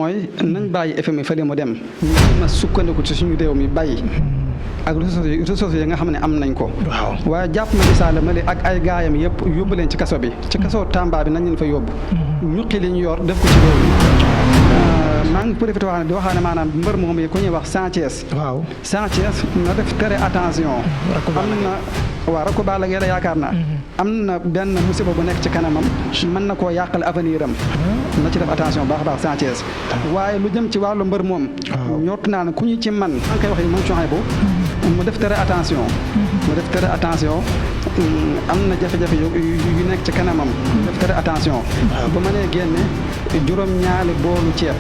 mooy nañ bàyyi FMI fële mu dem ñu ma sukkandiku ci suñu réew mi bàyyi ak ressources yi nga xam ne am nañ ko. waaw waaye jàpp ma Issa Mali ak ay gaayam yëpp yóbbu leen ci kaso bi ci kaso Tamba bi nañ leen fa yóbbu. ñuqi li ñu yor def ko ci réew mi. maa ngi profité wax ne di waxaane maanaam mbër moom yi ku ñuy wax Sathiès. waaw Sathiès na def très attention. am na waaw rek ko baal la ngeen yaakaar naa. am na benn musiba bu nekk ci kanamam. mën na koo yàqal avenir am. na ci def attention baax a baax Sathiès. waaye lu jëm ci wàllu mbër moom. ñort naa ne ku ñu ci man maa ngi koy wax moom Chouaïb bu mu def très attention. mu def très attention. am na jafe-jafe yu nekk ci kanamam. mu def très attention. bu mënee génne juróom-ñaari boolu ceeb.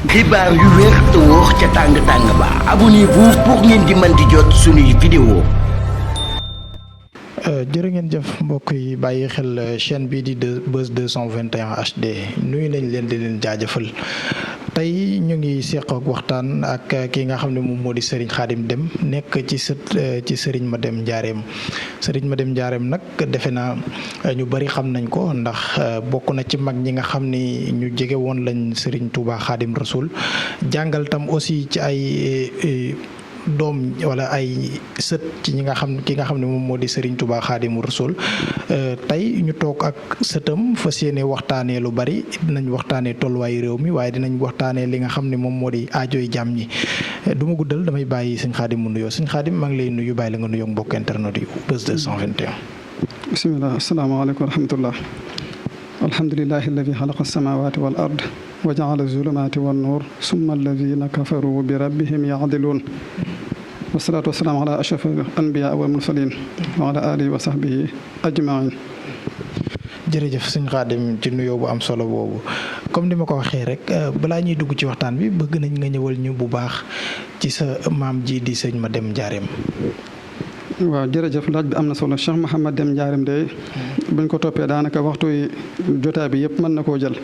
xibaar yu wér te wóor ca tàng tàng ba abonnez-vous pour ngeen di mën di jot suñuy vidéo. jërë ngeen jëf mbokk yi bàyyi xel chaîne bii di Buzz 221 HD nuyu nañ leen di leen jaajëfal tey ñu ngi seq ak waxtaan ak ki nga xam ne moom moo di Serigne Khadim Deme nekk ci Serigne Madem Ndiarème Serigne Madem Ndiarème nag defe naa ñu bari xam nañ ko ndax bokk na ci mag ñi nga xam ni ñu jege woon lañ Serigne Touba Khadim Rasoul jàngal tam aussi ci ay. doom wala ay sët ci ki nga xam ne moom moo di Serigne Touba Khadimu Rasul tey ñu toog ak sëtam fas yéene waxtaanee lu bari dinañ waxtaanee tolluwaayu réew mi waaye dinañ waxtaanee li nga xam ne moom moo di aajoy jàmm ñi du ma guddal damay bàyyi sëñ Khadim mu nuyoo sëñ Khadim maa ngi lay nuyu bàyyi la nga nuyoo mbokk internet yu Buzz 221. bisimilah asalaamaaleykum wa rahmatullah alhamdulilahi alladi xalaqa alsamawati wal ard wa jaala zulumati wan nuur summa alladina kafaru bi rabbihim yaadiluun wasalaatu wasalaamu ala ashraf al anbiya wal mursalin wa ala alihi wa sahbihi ajmain. jërëjëf sëñ Khadim ci nuyoo bu am solo boobu comme ni ma ko waxee rek balaa ñuy dugg ci waxtaan bi bëgg nañ nga ñëwal ñu bu baax ci sa maam ji di sëñ Madem Ndiarème. waaw jërëjëf laaj bi am na solo Cheikh Mouhamed Deme Ndiarème de buñ ko toppee daanaka waxtu jotaay bi yëpp mën na koo jël.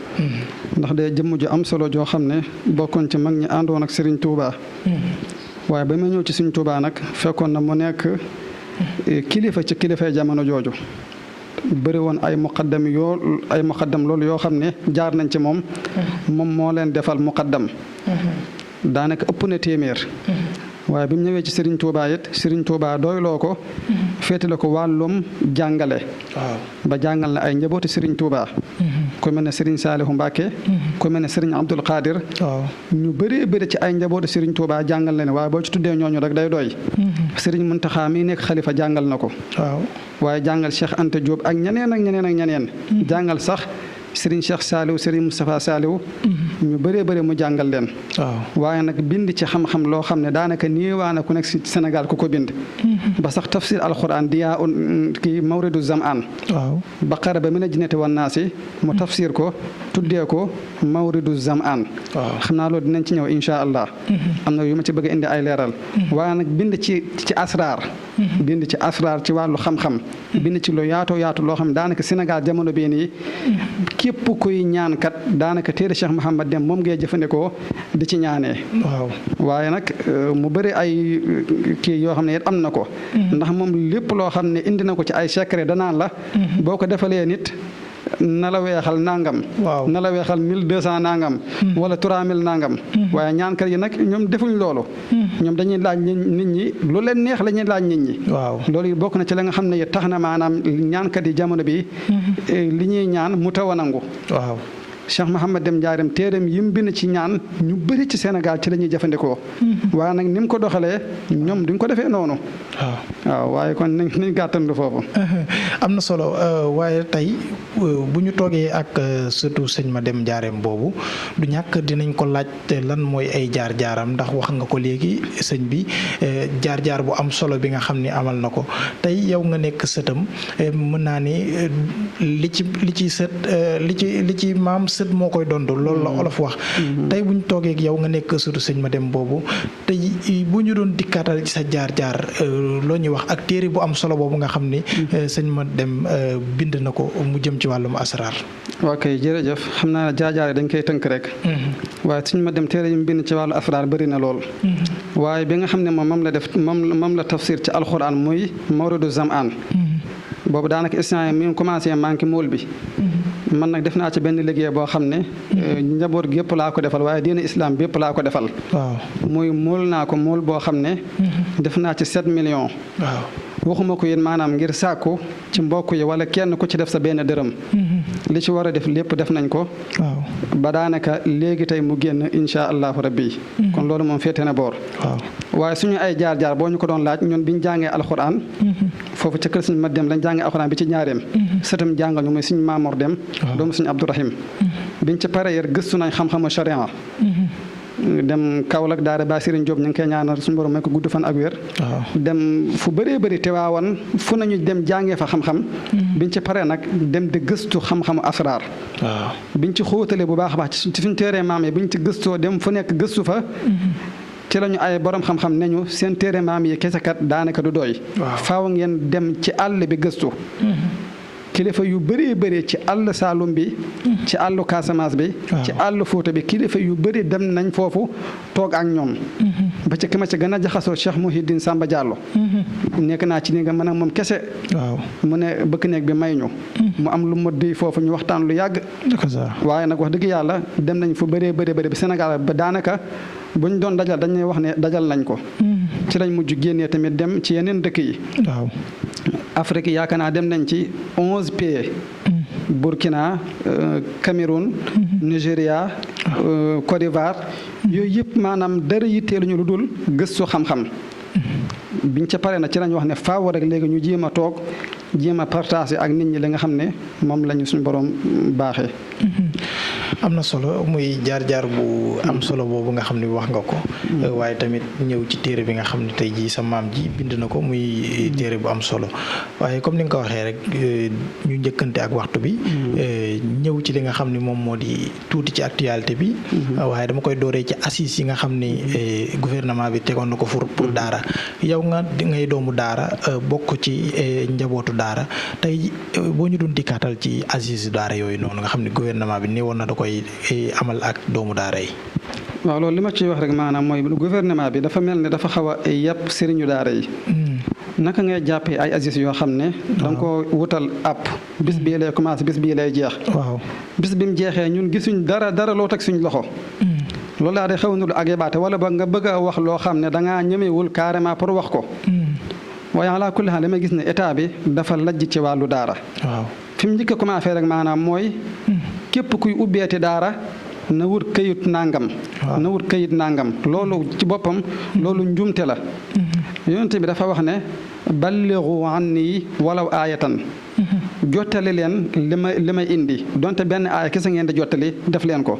ndax de jëmm ju am solo joo xam ne bokkoon ci mag ñi àndoon ak Serigne Touba. waaye ba ma ñëw ci Serigne Touba nag fekkoon na mu nekk kilifa ci kilifay jamono jooju. bëri woon ay muqaddam loolu yoo xam ne jaar nañ ci moom. moom moo leen defal muqaddam. daanaka ëpp na téeméer. waaye bi mu ñëwee ci Serigne Touba it Serigne Touba doyloo ko. féetale ko wàllum jàngale. ba jàngal na ay njabooti Serigne Touba. ku mel ne Serigne Salihu Mbacke. ku mel ne Serigne Abdoul Khadir. ñu bëree bëri ci ay njabooti Serigne Touba jàngal na ne waaye boo ci tuddee ñooñu rek day doy. Serigne Mountakha mii nekk xalifa jàngal na ko. waaye jàngal Cheikh Anta Diop ak ñeneen ak ñeneen ak ñeneen. jàngal sax Serigne Cheikh Saliou Serigne Moustapha Saliou. ñu bëree bëri mu jàngal leen. waaye nag bind ci xam-xam loo xam ne daanaka néewaana ku nekk ci Sénégal ku ko bind. ba sax tafsir alquran diyaa kii mawridu zamaan. baqara ba mina jinnati wan naasi mu tafsir ko tuddee ko mawridu zamaan. xam naa loolu dinañ ci ñëw incha allah. am na yu ma ci bëgg a indi ay leeral. waaye nag bind ci asraar. bind ci asraar ci wàllu xam-xam. bind ci lu yaatoo yaatu loo xam ne daanaka Sénégal jamono bii nii képp kuy ñaan kat daanaka téere Cheikh Mouhamed Deme moom ngay jëfandikoo di ci ñaanee. waaye nag mu bëri ay kii yoo xam ne it am na ko. ndax moom lépp loo xam ne indi na ko ci ay secret danaan la. boo ko defalee nit. na la weexal nangam. na la weexal 1200 nangam. wala 3000 nangam. waaye ñaankat yi nag ñoom defuñ loolu. ñoom dañuy laaj nit ñi lu leen neex la ñuy laaj nit ñi. loolu bokk na ci la nga xam ne tax na maanaam ñaankat yi jamono bi li ñuy ñaan mu taw a nangu. Cheikh Mouhamed Deme Ndiarème téeram yi mu bind ci ñaan ñu bëri ci Sénégal ci la ñuy jëfandikoo. waaye nag ni mu ko doxalee ñoom duñ ko defee noonu. waaw waaye kon nañ gàttandu foofu. am na solo waaye tey bu ñu toogee ak surtout sëñ Madem Ndiarème boobu du ñàkk dinañ ko laaj lan mooy ay jaar-jaaram ndax wax nga ko léegi sëñ bi jaar-jaar bu am solo bi nga xam ni amal na ko tey yow nga nekk sëtam mën naa ni li ci maam. sët moo koy dond loolu la olof wax. tey bu ñu toogee ak yow nga nekk surtout sëñ Madem boobu tey bu ñu doon dikkaatal ci sa jaar-jaar loo ñuy wax ak téere bu am solo boobu nga xam ni sëñ Madem bind na ko mu jëm ci wàllum asraar. ok jërëjëf xam naa jaar-jaar dañ koy tënk rek. waaye sëñ Madem téere yi mu bind ci wàllu asraar bëri na lool. waaye bi nga xam ne moom la def moom la tafsir ci alxuraan muy mawridu zamaan. boobu daanaka instant mi ngi commencé manqué mool bi. man nag def naa ci benn liggéey boo xam ne njaboot gi yëpp laa ko defal waaye diine islam bi yëpp laa ko defal. waaw muy mool naa ko mool boo xam ne. def naa ci 7 millions. waaw waxuma ko yéen maanaam ngir sàkku ci mbokk yi wala kenn ku ci def sa benn dërëm. li ci war a def lépp def nañ ko. waaw ba daanaka léegi tey mu génn incha allahu rabbi. kon loolu moom féete na boor. waaw waaye suñu ay jaar-jaar boo ñu ko doon laaj ñun biñ jàngee alxuraan. foofu ca kër suñu ma dem lañ jàngee alxuraan bi ci ñaareem. sëtam jàngal ñu muy suñu Maamoor dem. doomu suñu Abdourahim. biñ ci pare yër gëstu nañ xam-xamu sharia. dem Kaolack daara ba Serigne Diop ñu ngi koy ñaanal suñu borom may ko gudd fan ak wér. dem fu bëree bëri Tiwaawan fu nañu dem jàngee fa xam-xam. biñ ci paree nag dem di gëstu xam-xamu asraar. waaw biñ ci xóotalee bu baax a baax ci suñu téere maam yi biñ ci gëstoo dem fu nekk gëstu fa. ci lañu ay borom xam-xam ne ñu seen téere maam yi kese kat daanaka du doy. faaw ngeen dem ci àll bi gëstu. kilifa yu bëree bëri ci àll Saalum bi. ci àllu Casamance bi. ci àll Fuuta bi kilifa yu bëri dem nañ foofu toog ak ñoom. ba ci ki ma ci gën a jaxasoo Cheikh Mouhidine Samba Diallo. nekk naa ci ni nga mën a moom kese. waaw mu ne bëkk néeg bi may ñu. mu am lu ma di foofu ñu waxtaan lu yàgg. waaye nag wax dëgg yàlla dem nañ fu bëree bëri bëri bi Sénégal ba daanaka buñ doon dajal dañuy wax ne dajal nañ ko. ci lañ mujj génnee tamit dem ci yeneen dëkk yi. waaw Afrique yaakaar naa dem nañ ci 11 pays. Burkina Cameroun. Nigéria. Côte d'Ivoire. yooyu yëpp maanaam dara yitteeluñu lu dul gëstu xam-xam. biñ ca pare na ci lañ wax ne faaw rek léegi ñu jéem a toog jéem a partager ak nit ñi li nga xam ne moom lañu suñu borom baaxee. am na solo muy jaar-jaar bu am solo boobu nga xam ne wax nga ko. waaye tamit ñëw ci téere bi nga xam ne tey jii sa maam ji bind na ko muy téere bu am solo waaye comme ni nga ko waxee rek ñu njëkkante ak waxtu bi. ñëw ci li nga xam ne moom moo di tuuti ci actualité bi. waaye dama koy dooree ci assises yi nga xam ni gouvernement bi tegoon na ko pour daara yow nga ngay doomu daara bokk ci njabootu daara tey boo ñu doon dikkaatal ci assises daara yooyu noonu nga xam ne gouvernement bi néewoon na da koy amal ak doomu daara yi. waaw loolu li ma ciy wax rek maanaam mooy gouvernement bi dafa mel ne dafa xaw a yàpp sëriñu daara yi. naka ngay jàppee ay assises yoo xam ne. da nga koo wutal app. bis bii lay commencé bis bii lay jeex. waaw bis bi mu jeexee ñun gisuñ dara loo teg suñ loxo. loolu laa day xaw a nul ak yebaate wala ba nga bëgg a wax loo xam ne da ngaa ñemewul carrément pour wax ko. waaye alaa kulli haal damay gis ne état bi dafa lajj ci wàllu daara. waaw fi mu njëkk a commencé rek maanaam mooy. képp kuy ubbeeti daara na wut këyit nangam. na wut këyit nangam loolu ci boppam. loolu njumte la. yonent bi dafa wax ne ballighu anni walaw aayatan. jottali leen li may indi donte benn aaya kese ngeen di jottali def leen ko.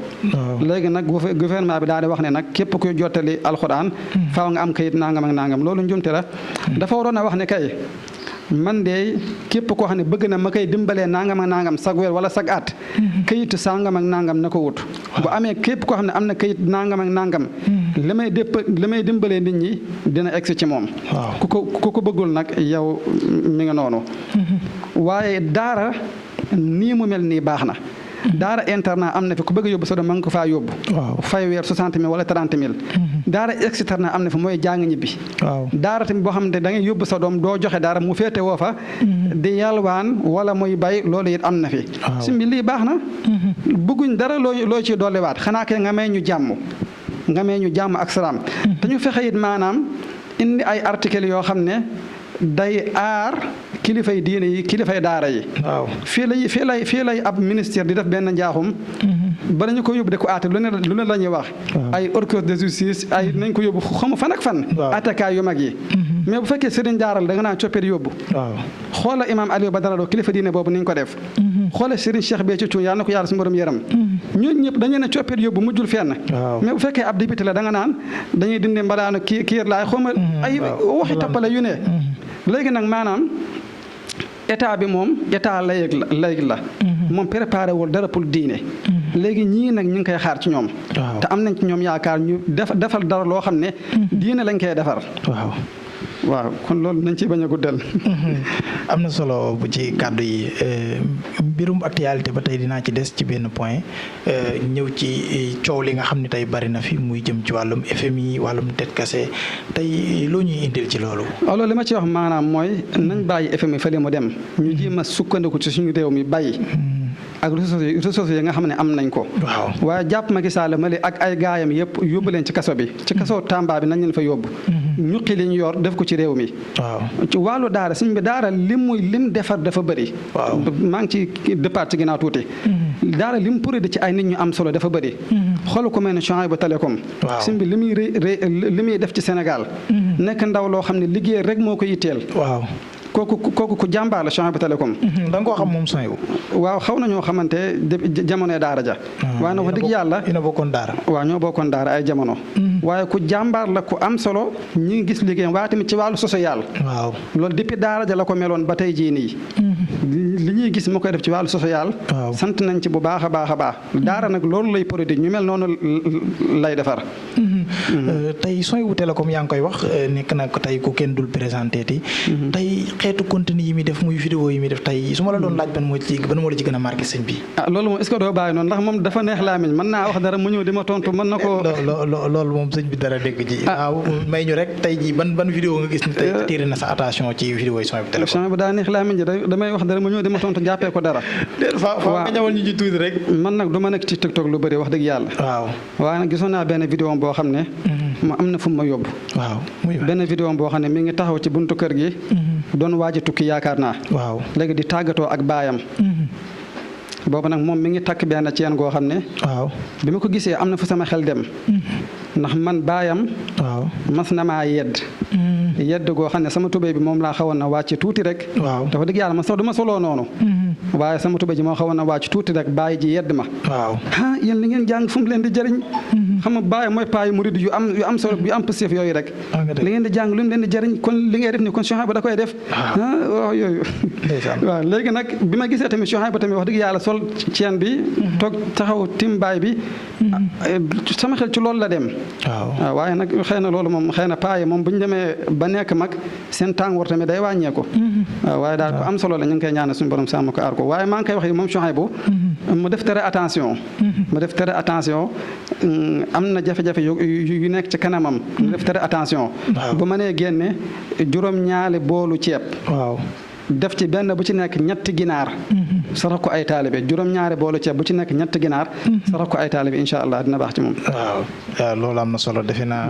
léegi nag gouvernement bi daal di wax ne nag képp kuy jottali alxuraan. faaw nga am këyit nangam ak nangam loolu njumte la. dafa waroon a wax ne kay. man de képp koo xam ne bëgg na ma koy dimbalee nangam ak nangam sag weer wala sag at. këyit sangam ak nangam na ko wut. bu amee képp koo xam ne am na këyit nangam ak nangam. li may dimbalee nit ñi dina egsi ci moom. ku ko bëggul nag yow mi nga noonu. waaye daara nii mu mel nii baax na. daara internat am na fi ku bëgg a yóbbu sa doom ma nga ko faa yóbbu. fay weer 60 000 wala 30 000. daara externe am na fi mooy jàng ñibbi. daara tamit boo xam ne da ngay yóbbu sa doom doo joxe daara mu féete woo fa. di yalwaan wala muy bay loolu it am na fi. simbi lii baax na. bëgguñ dara loo ciy dolliwaat xanaa kay nga may ñu jàmm. nga may ñu jàmm ak salaam. dañu fexe it maanaam indi ay articles yoo xam ne day aar. kilifay diine yi kilifay daara yi. waaw fii lay ab ministère di def benn njaaxum. bala ñu ko yóbbu de ko aate lu ne la ñuy wax. ay orchestre de justice ay nañ ko yóbbu xamu fan ak fan. attakaay yu mag yi. mais bu fekkee sëriñ daaral da nga naan coppite yóbbu. xoola imaam Aliou Badara Lo kilifa diine boobu ni ñu ko def. xoola sëriñ Cheikh Béthio Thioune yàlla na ko yàlla suñu borom yaram. ñooñu ñëpp dañu ne coppite yóbbu mujjul fenn. mais bu fekkee ab député la da nga naan dañuy dindi mbalaanu kiir laay xaw ma ay waxi tappale yu ne. léegi nag maanaam. état bi moom état léegi la. moom préparé wul dara pour diine. léegi ñii nag ñu ngi koy xaar ci ñoom. te am nañ ci ñoom yaakaar ñu defal dara loo xam ne. diine lañ koy defar. waaw kon loolu nañ ci bañ a guddal. am na solo bu ci kàddu yi mbirum actualité ba tey dinaa ci des ci benn point ñëw ci coow li nga xam ne tey bari na fi muy jëm ci wàllum FMI wàllum tet kase tey loo ñuy indil ci loolu. waaw loolu li ma ci wax maanaam mooy nañ bàyyi FMI fële mu dem ñu jéem a sukkandiku ci suñu réew mi bàyyi. ak ressources yi nga xam ne am nañ ko. waaw waaye jàpp Macky Sall mali ak ay gaayam yëpp yóbbu leen ci kaso bi. ci kaso Tamba bi nañ leen fa yóbbu. ñuqi li ñu yor def ko ci réew mi. waaw ci wàllu daara suñ bi daara lim defar dafa bëri. waaw maa ngi ci départ ci ginnaaw tuuti. daara lim produit ci ay nit ñu am solo dafa bëri. xool ko mel ne Chouaïbou Télécom. waaw suñ bi li muy def ci Sénégal. nekk ndaw loo xam ne liggéey rek moo ko yitteel. waaw kooku ku jàmbaar la Chouaïbou Télécom. da nga koo xam moom Chouaïbou. waaw xaw nañoo xamante jamonoy daara ja. waaye nag wax dëgg yàlla ina bokkoon daara. waaw ñoo bokkoon daara ay jamono. waaye ku jàmbaar la ku am solo ñi ngi gis liggéeyam waaye tamit ci wàllu social. waaw loolu depuis daara ja la ko meloon ba tey jii nii. li ñuy gis mu koy def ci wàllu social. sant nañ ci bu baax a baax a baax. daara nag loolu lay produit ñu mel noonu lay defar. tey Chouaïbou Télécom yaa ngi koy wax nekk na ko tey ku kenn dul présenté ti tey xeetu contenu yi muy def muy vidéo yi muy def tey su ma la doon laaj ban moo la ci gën a marqué sëñ bi. loolu moom est-ce que doo bàyyi noonu ndax moom dafa neex laamiñ mën naa wax dara mu ñëw di ma tontu mën na ko. loolu moom sëñ bi dara dégg ji. waaw may ñu rek tey ji ban vidéo nga gis ni tey tiré na sa attention ci vidéo yi Chouaïbou Télécom. Chouaïbou daa neex laamiñ ji damay wax dara mu ñëw di ma tontu jàppee ko dara. waaw nga ñëwal ñu ci tuuti rek. man nag du ma nekk ci TikTok lu bëri wax dëgg yàlla. waaw waaye nag gisoon naa benn vidéo boo xam ne. ma am na fu ma yóbbu. waaw benn vidéo boo xam ne mi ngi taxaw ci buntu kër gi. doon waaj a tukki yaakaar naa. waaw léegi di tàggatoo ak baayam. boobu nag moom mi ngi takk benn ceen goo xam ne. waaw bi ma ko gisee am na fu sama xel dem. ndax man baayam. waaw mas na maa yedd. yedd goo xam ne sama tubéy bi moom laa xawoon na wàcc tuuti rek. waaw dafa dëgg yàlla man sax du ma soloo noonu. waaye sama tubéy ji moo xawoon na wàcc tuuti rek bàyyi ji yedd ma. waaw yéen li ngeen jàng fu mu leen di jëriñ. xam nga bàyyi mooy paayu murid yu am solo yu am positif yooyu rek. li ngeen di jàng lu mu leen di jëriñ kon li ngay def ni kon Chouaïbou da koy def. waaw yooyu. waaw léegi nag bi ma gisee tamit Chouaïbou tamit wax dëgg yàlla sol ceen bi. toog taxaw timbaay bi. sama xel ci loolu la dem. waaw waaye nag xëy na loolu moom xëy na paa yi moom bu ñu demee ba nekk mag seen tàngoor tamit day wàññeeku. waaw waaye daal ko am solo la ñu ngi koy ñaanal suñu borom sàmm ko aar ko waaye maa ngi koy wax moom Chouaïbou mu def tere attention. mu def tere attention am na jafe-jafe yu nekk ci kanamam. mu def tere attention. bu ma nee génne juróom-ñaari boolu ceeb. waaw def ci benn bu ci nekk ñetti ginaar. sarax ko ay taalibe juróom-ñaari boolu ceeb bu ci nekk ñetti ginaar. sarax ko ay taalibe incha allah dina baax ci moom. waaw loolu am na solo defe naa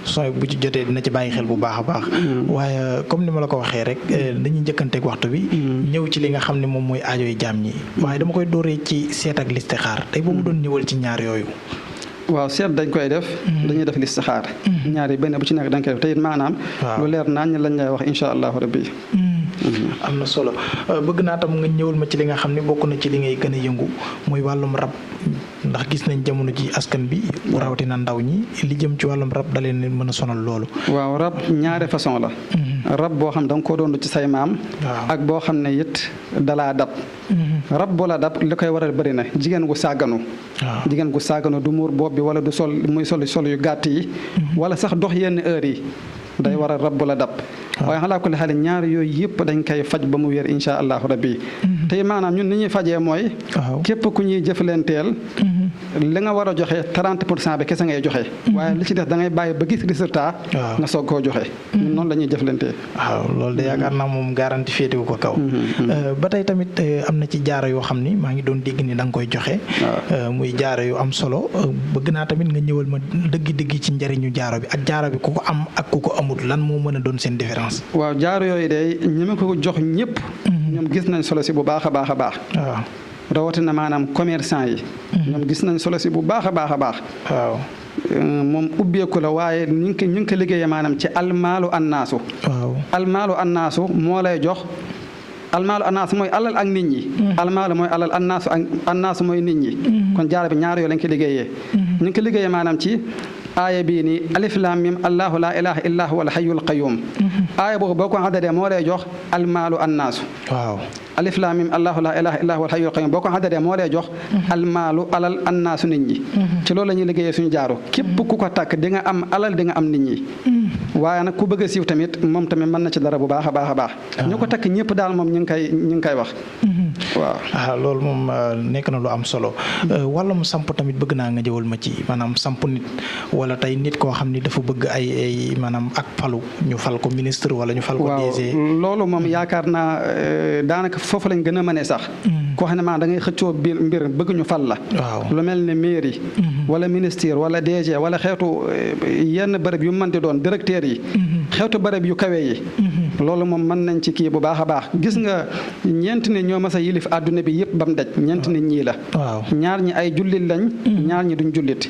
sooy bu ci jotee dina ci bàyyi xel bu baax a baax. waaye comme ni ma la ko waxee rek dañuy njëkkanteeg waxtu bi. ñëw ci li nga xam ne moom mooy aajo yi jaam ñi. waaye dama koy dooree ci seet ak listixaar tey boo mu doon ñëwal ci ñaar yooyu. waaw seet dañ koy def. dañuy def listixaar. ñaari benn bu ci nekk dañ koy def te it maanaam. lu leer naañ lañ lay wax incha allahu rabbi. am na solo bëgg naa tam nga ñëwal ma ci li nga xam ne bokk na ci li ngay gën a yëngu muy wàllum rab ndax gis nañ jamono ji askan bi rawatina ndaw ñi li jëm ci wàllum rab da leen mën a sonal loolu. waaw rab ñaari façon la. rab boo xam da nga koo doon ci say maam. ak boo xam ne it dalaa dab. rab bu la dab li koy waral bëri na jigéen gu sàgganu. jigéen gu sàgganu du muur bopp bi wala du sol muy sol yu gàtt yi. wala sax dox yenn heure yi. day waral rab bu la dab. waaye xalaa kulli xaal ñaar yooyu yëpp dañ koy faj ba mu wér incha allahu rabbi. tey maanaam ñun ni ñuy fajee mooy. képp ku ñuy jëflanteel. li nga war a joxe 30% bi kese ngay joxe. waaye li ci des da ngay bàyyi ba gis résultat. nga soog koo joxe. ñun noonu la ñuy jëflantee. waaw loolu de yaakaar naa moom garanti féetewu ko kaw. ba tey tamit am na ci jaaro yoo xam ni maa ngi doon dégg ni da nga koy joxe. muy jaaro yu am solo bëgg naa tamit nga ñëwal ma dëgg-dëgg ci njëriñu jaaro bi ak jaaro bi ku ko am ak ku ko amul lan moo mën a doon seen différence. waaw jaaro yooyu de ñi ma ko jox ñëpp. ñoom gis nañ solo si bu baax a baax a baax. waaw rawatina maanaam commerçant yi. ñoom gis nañ solo si bu baax a baax a baax. waaw moom ubbeeku la waaye ñu ngi ko liggéeyee maanaam ci almaalu annaasu. waaw almaalu annaasu moo lay jox. almaalu annaasu mooy alal ak nit ñi. almaalu mooy alal annaasu mooy nit ñi. kon jaaro bi ñaar yoo lañ ko liggéeyee. ñu ngi ko liggéeyee maanaam ci. aaya bii nii alif laam mim allahu laa ilaha illa huwa al hayyul qayyum. aaya boobu boo ko xaddadee moo lay jox almaalu annaasu. waaw alif laam mim allahu laa ilaha illa huwa al hayyul qayyum boo ko xaddadee moo lay jox almaalu alal annaasu nit ñi. ci loolu la ñuy liggéeyee suñu jaaro képp ku ko takk di nga am alal di nga am nit ñi. waaye nag ku bëgg a siiw tamit moom tamit mën na ci dara bu baax a baax a baax. ñu ko takk ñëpp daal moom ñu ngi koy wax. waaw loolu moom nekk na lu am solo wàllum samp tamit bëgg naa nga jëwal ma ci maanaam samp nit wala tey nit koo xam ni dafa bëgg ay maanaam ak falu ñu fal ko ministre wala ñu fal ko DG. loolu moom yaakaar naa daanaka foofu lañ gën a mënee sax. koo xam ne maanaam da ngay xëccoo biir mbir bëgg ñu fal la lu mel ne mairie wala ministère wala DG wala xeetu yenn bërëb yu mën di doon directeur yi xeetu bërëb yu kawe yi loolu moom mën nañ ci kii bu baax a baax gis nga ñeenti nit ñoo mas a yilif àdduna bi yëpp ba mu daj ñeenti nit ñii la ñaar ñi ay jullit lañ ñaar ñi duñ jullit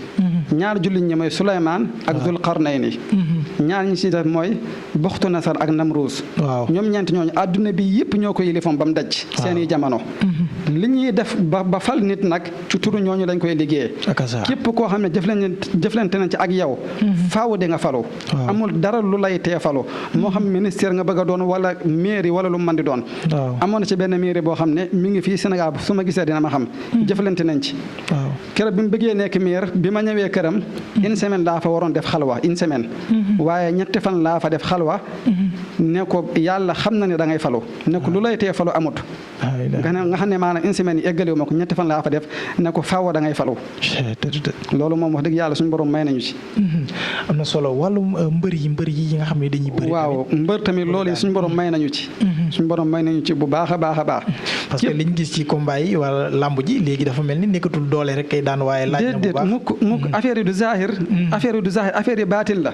ñaar jullit ñi mooy Suleymaan ak Zul Qarnayni ñaar ñi ci def mooy Buxtu Nasar ak Namruus ñoom ñeenti ñooñu àdduna bi yëpp ñoo ko yilifoon ba mu daj seeni jamono li ñuy def ba fal nit nag ci turu ñooñu lañ koy liggéey képp koo xam ne jëflante nañ ci ak yow faaw di nga falu amul dara lu lay tee falu moo xam ministère nga bëgg a doon wala mairie wala lu mën di doon amoon na ci benn mairie boo xam ne mi ngi fii Sénégal su ma gisee dina ma xam jëflante nañ ci keroog bi mu bëggee nekk maire bi ma ñëwee këram une semaine laa fa waroon def xalwa une semaine waaye ñetti fan laa fa def xalwa ne ko yàlla xam na ne da ngay falu ne ko lu lay tee falu amut nga xam ne maanaam une semaine yi eggaliwu ma ko ñetti fan laa fa def ne ko faaw da ngay falu loolu moom wax dëgg yàlla suñu borom may nañu ci am na solo wàllum mbër yi nga xam ne dañuy bëri waaw mbër tamit loolu yi suñu borom may nañu ci suñu borom may nañu ci bu baax a baax a baax parce que liñ gis ci combat yi wala lamb ji léegi dafa mel ni nekkatul doole rek kay daan waaye laaj na bu baax mukk affaire yi du zahir affaire yi baatil la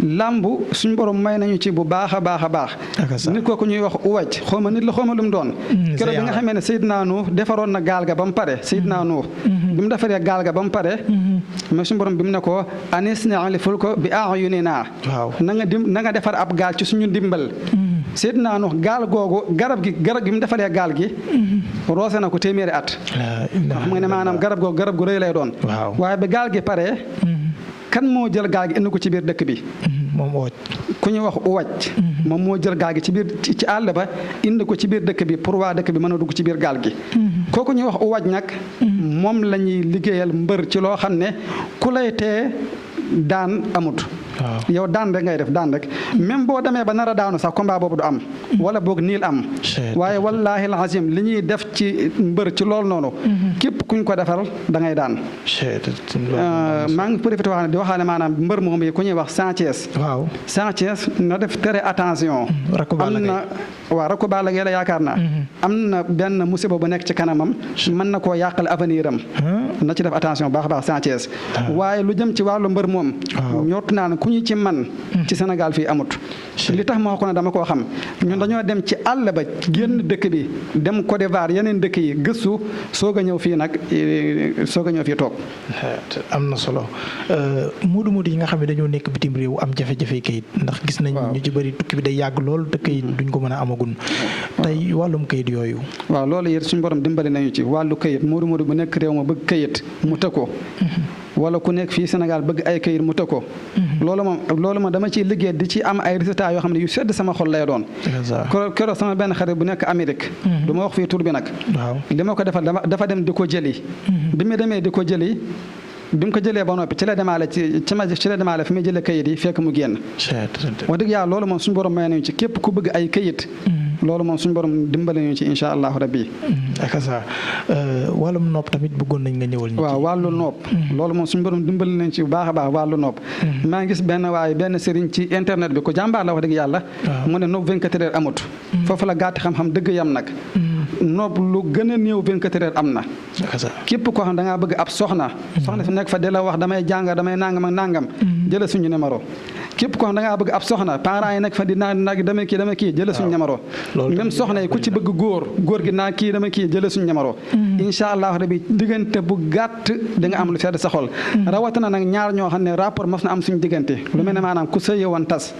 lamb suñu borom may nañu ci bu baax a baax a baax nit kooku ñuy wax uwaj xawma nit la xawma lu mu doon keroog bi nga xamee ne Seydina Nuux defaroon na gaal ga ba mu pare Seydina Nuux bi mu defaree gaal ga ba mu pare mais suñu borom bi mu ne ko anisna li fulka bi a'yunina na nga defar ab gaal ci suñu ndimbal Seydina Nuux gaal googu garab gi mu defaree gaal gi roose na ko téeméeri at xam nga ne maanaam garab googu garab gu rëy lay doon waaye ba gaal gi pare kan moo jël gaal gi indi ko ci biir dëkk bi moom uwaj ku ñuy wax uwaj moom moo jël gaal gi ci biir ci àll ba indi ko ci biir dëkk bi pour waa dëkk bi mën a dugg ci biir gaal gi kooku ñuy wax uwaj nag moom la ñuy liggéeyal mbër ci loo xam ne ku lay tee daan amut yow daan rek ngay def daan rek même boo demee ba nar a daanu sax combat boobu du am wala boog niil am waaye wallaahi alazim li ñuy def ci mbër ci loolu noonu képp kuñ ko defal da ngay daan maa ngi profité wax ne di waxaane maanaam mbër moom yi ku ñuy wax Sa Thiès na def très attention am na waaw rakku Balla Gaye la yaakaar naa am na benn musiba bu nekk ci kanamam mën na koo yàqal avenir am na ci def attention baax a baax Sa Thiès waaye lu jëm ci wàllu mbër moom ñott naa ne ku ñu ci man ci Sénégal fii amut li tax ma wax ko ne dama koo xam ñun dañoo dem ci àll ba génn dëkk bi dem Côte d'Ivoire yeneen dëkk yi gëstu soog a ñëw fii nag soog a ñëw fii toog am na solo muudu yi nga xam ne dañoo nekk bitim réew am jafe-jafe kayit ndax gis nañ ñu ci bëri tukki bi day yàgg lool te kayit duñ ko mën a amagun tey wàllum kayit yooyu waaw loolu yit suñu borom dimbali nañu ci wàllu kayit muudu bu nekk réew ma bëgg kayit mu tëkkoo wala ku nekk fii Sénégal bëgg ay kayit mu tëkkoo loolu moom dama ciy liggéey di ci am ay résultats yoo xam ne yu sedd sama xol lay doon keroog sama benn xarit bu nekk Amérique du ma wax fii tur bi nag li ma ko defal dafa dem di ko jëli bi mu demee di ko jëli bi mu ko jëlee ba noppi ci la demaale fi muy jëlee kayit yi fekk mu génn wax dëgg yàlla loolu moom suñu borom may nañu ci képp ku bëgg ay kayit loolu moom suñu borom dimbali ñu ci incha allahu rabbi akasa wàllum nopp tamit bëggoon nañ nga ñëwal ñu waaw wàllu nopp loolu moom suñu borom dimbali nañ ci bu baax a baax wàllu nopp maa ngi gis benn sëriñ ci internet bi ko jàmbaar la wax dëgg yàlla mu ne nopp 24 heures amut foofu la gàtt xam-xam dëgg yam nag nopp lu gën a néew 24 heures am na képp koo xam da ngaa bëgg ab soxna fi nekk fa di la wax damay jàng damay nangam ak nangam jëla suñu numéro képp koo xam da ngaa bëgg ab soxna parents yi nekk fa di nag damay kii jëla suñu numéro même soxna yi ku ci bëgg góor gi naa kii dama kii jëla suñu numéro incha allah rabbi diggante bu gàtt da nga am lu sedd sa xol rawatina nag ñaar ñoo xam ne rapport mas na am suñu diggante lu mel ne maanaam ku sëye woon tas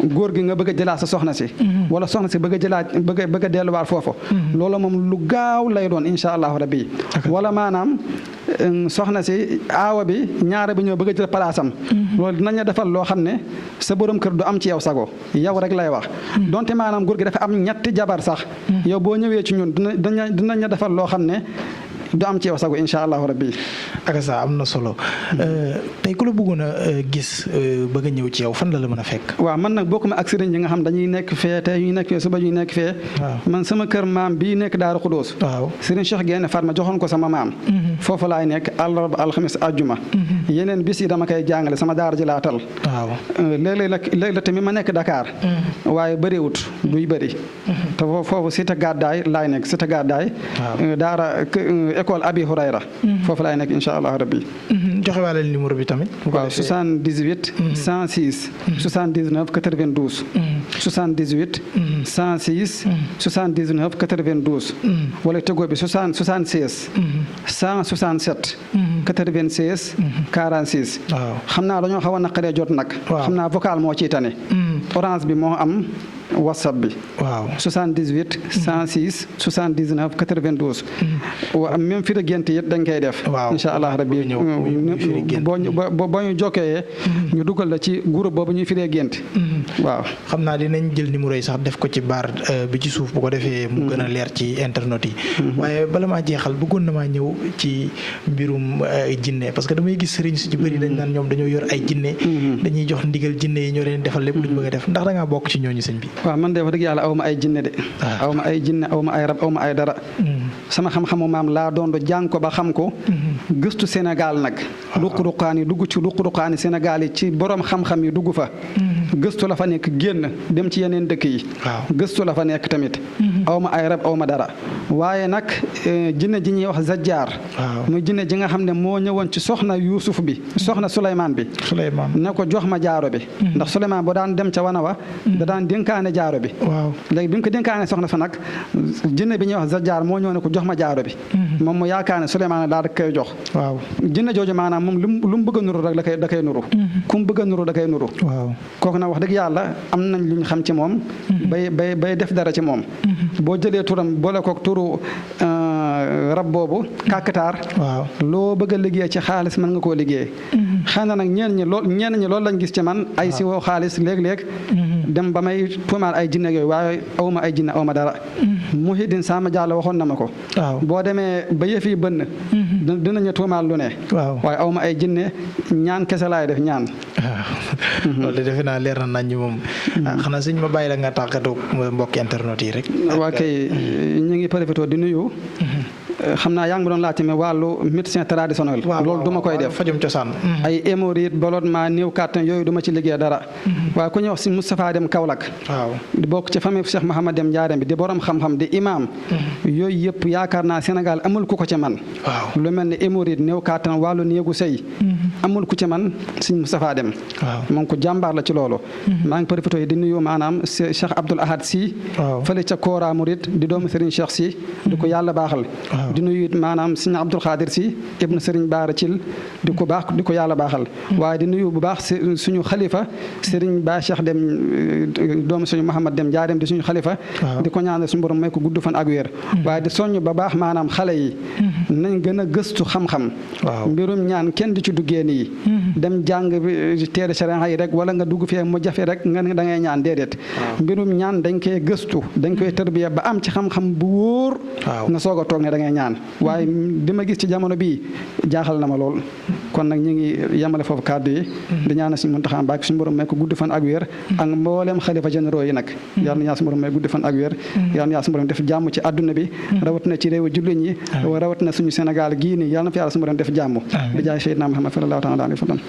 góor gi nga bëgg a jëlaat sa soxna si wala soxna si bëgg a jëlaat bëgg a delluwaat foofu loolu moom lu gaaw lay doon incha allahu rabbi wala maanaam soxna si aawa bi ñaare bi ñoo bëgg a jël palaasam loolu dinañ la defal loo xam ne sa borom kër du am ci yow sago yow rek lay wax donte maanaam góor gi dafa am ñetti jabar sax yow boo ñëwee ci ñun dinañ la defal loo xam ne du am ci yow sago incha allahu rabbi ak sa am na solo tey ku la bëggoon a gis bëgg a ñëw ci yow fan la mën a fekk waaw man nag bokkuma ak sëriñ yi nga xam dañuy nekk fee tey ñuy nekk fee suba ñuy nekk fee man sama kër maam bii nekk Daaru Xudoos sëriñ Cheikh Gaïndé Fatma joxoon ko sama maam foofu laay nekk àllarba alxamis àjjuma yeneen bis yi dama koy jàngale sama daara ji laa tal. waaw léeg-léeg tamit ma nekk Dakar. waaye bëriwut duy bëri. te foofu cité gàddaay laay nekk cité gàddaay. daara école Abi Hurayra. foofu laay nekk incha allah rabbi. joxe waale numéro bi tamit. waaw 78. 106. 79 92. 78. 106. 79 92. wala tego bi 76. 167. 96. 46. waaw xam naa dañoo xaw a naqaree jot nag. xam naa vocal moo ciy tane. orange bi moo am. WhatsApp bi. waaw 78. 106. 79 92. waaw même firi gént it dañ koy def. waaw incha allah rabbi boo ñu jokkee ñu dugal la ci groupe boobu ñuy firee gént. waaw xam naa dinañ jël numéro yi sax def ko ci baar bi ci suuf bu ko defee mu gën a leer ci internet yi. waaye bala maa jeexal bëggoon na maa ñëw ci mbirum jinne parce que damay gis sëriñ si ci bëri dañ naan ñoom dañoo yor ay jinne. dañuy jox ndigal jinne yi ñoo leen defal lépp lu ñu bëgg a def ndax da ngaa bokk ci ñooñu sëñ bi. waaw man de wax dëgg yàlla aw ma ay jinne de. aw ma ay jinne aw ma ay rab aw ma ay dara. sama xam-xamu maam laa doon jàng ko ba xam ko. gëstu Sénégal nag. ruq-ruqaan yi dugg ci ruq-ruqaan yi Sénégal yi ci borom xam-xam yi dugg fa. gëstu la fa nekk génn dem ci yeneen dëkk yi. gëstu la fa nekk tamit. aw ma ay rab aw ma dara. waaye nag jinne ji ñuy wax Zajjaar. muy jinne ji nga xam ne moo ñëwoon ci soxna Yuusuf bi soxna Souleymane bi. ne ko jox ma jaaro bi. ndax Souleymane boo daan dem ca wana wa da daan dénkaane jaaro bi. léegi bi mu ko dénkaane soxna fa nag jinne bi ñuy wax Zajjaar moo ñëw ne ko jox ma jaaro bi. moom mu yaakaar ne Souleymane daal da koy jox. jinne jooju maanaam moom lu mu bëgg a nuru rek da koy nuru. ku mu bëgg a nuru da koy nuru. kooku nag wax dëgg yàlla am nañ lu ñu xam ci moom. bay def dara ci moom. boo jëlee turam boole koog turu rab boobu kàkkataar. loo bëgg a liggéey ci xaalis mën nga koo liggéey. xëy na nag ñenn ñi loolu lañ gis ci man ay si woo xaalis léeg-léeg. dem ba may tuumaal ay jinne yooyu waaye awma ay jinne awma dara. Muhyiddin Sama Diallo waxoon na ma ko. boo demee ba yëf yi bënn. dinañu tuumaal lu ne. waaye awma ay jinne ñaan kese laay def ñaan. loolu defe naa leer na nañ moom. xanaa sëñ ma bàyyi la nga tàggatoo mbokki internet yi rek. waa kay ñu ngi profité di nuyu. xam naa yaa ngi doon laajte mais wàllu médecin traditionnel. loolu duma koy def fajum cosaan. ay hémorroïde ballonnement néew kàttan yooyu duma ci liggéey dara. waaye ku ñuy wax si Moustapha Dem Kaolack. di bokk ci famille Cheikh Mouhamad Dem Ndiarème bi di borom xam-xam di imam. yooyu yëpp yaakaar naa Sénégal amul ku ko ci man. lu mel ni hémorroïde néew kàttan wàllu néegu sëy. amul ku ci man si Moustapha Dem. moom ko jàmbaar la ci loolu. maa ngi profité di nuyu maanaam Cheikh Abdoul Ahad Sy. fële ca Kora Mouride di doomu Serigne Cheikh Sy. di ko yàlla baaxal. di nuyu maanaam Serigne Abdoul Khadir Sy ibnu Serigne Baara Thil di ko baax di ko yàlla baaxal. waaye di nuyu bu baax suñu xalifa Serigne Ba Cheikh Dem doomu suñu Mouhamad Dem Ndiarème di suñu xalifa. di ko ñaanal suñu borom may ko gudd fan ak wér. waaye di soññ ba baax maanaam xale yi. nañ gën a gëstu xam-xam. mbirum ñaan kenn di ci duggee nii. dem jàng téere sharia yi rek wala nga dugg fee mu jafe rek nga ne da ngay ñaan déedéet. mbirum ñaan dañ koy gëstu dañ koy tërbiya ba am ci xam-xam bu wóor. nga soog a toog ne da ngay ñaan. waaye di ma gis ci jamono bii jaaxal na ma lool. kon nag ñu ngi yemale foofu kàddu yi. di ñaanal suñu Muntaxa Mbàkke suñu borom may ko gudd fan ak wér. ak mboolem xalifa généraux yi nag. yal na suñu borom may gudd fan ak wér. yal na suñu borom def jàmm ci adduna bi. rawatina ci réewu jullit ñi. rawatina suñu Sénégal gii nii yal na fi yàlla suñu borom def jàmm. bi jaay Seydina Muhammad sallallahu taala alayhi wa sallam